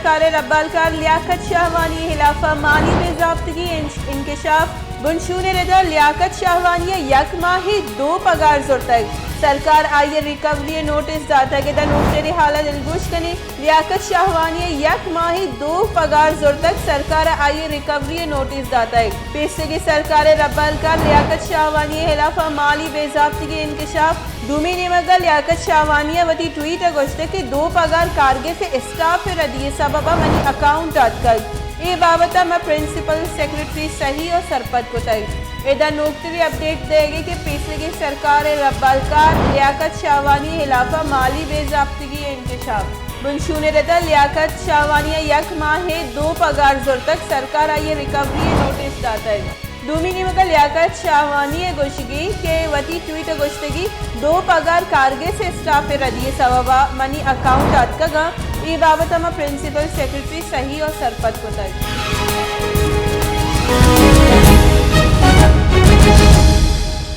سرکار ءِ ربالکار لیاقت شاہوانی ءِ ہلاف ءَ مالی بے ضابطگی انش-، انکشاف۔ بنشون ءِ رد ءَ لیاقت شاہوانی ءَ یک ماہ ءِ دو پگار زرتگ۔ سرکار ءَ آئی ءَ ریکوری ءِ نوٹس داتگ۔ ادا نوکتر ءِ حال ءَ دلگوش کنیں۔ لیاقت شاہوانی ءَ یک ماہ ءِ دو پگار زرتگ، سرکار ءَ آئی ءَ ریکوری ءِ نوٹس داتگ۔ پیسریگیں سرکار ءِ ربالکار لیاقت شاہوانی ءِ ہلاف ءَ مالی بے ضابطگی انکشاف۔ دومی نیمگ ءَ لیاقت شاہوانی ءَ وتی ٹویٹ ءَ گوشتگ کہ دو پگار کارگس ءِ اسٹاف ءِ ردی ءِ سبب ءَ منی اکاؤنٹ ءَ اتکگ۔ اے بابت ءَ ما پرنسپل سیکرٹری ءَ صحیح ءُ سرپد کتگ۔ ادا نوکتریں اپڈیٹ دئیگ ءَ کہ پیسریگیں سرکار ءِ ربالکار لیاقت شاہوانی ءِ ہلاف ءَ مالی بے ضابطگی ءِ انکشاف۔ بنشون ءِ رد ءَ لیاقت شاہوانی ءَ یک ماہ ءِ دو پگار زرتگ، سرکار ءَ آئی ءَ ریکوری ءِ نوٹس داتگ۔ دومی نیمگ ءَ لیاقت شاہوانی ءِ گوشگی کہ وتی ٹویٹ ءَ گوشتگی دو پگار کارگس ءِ اسٹاف ءِ ردی ءِ سبب ءَ منی اکاؤنٹ ءَ اتکگ اَنت۔ اے بابت ءَ ما پرنسپل سیکرٹری ءَ صحیح ءُ سرپد کتگ۔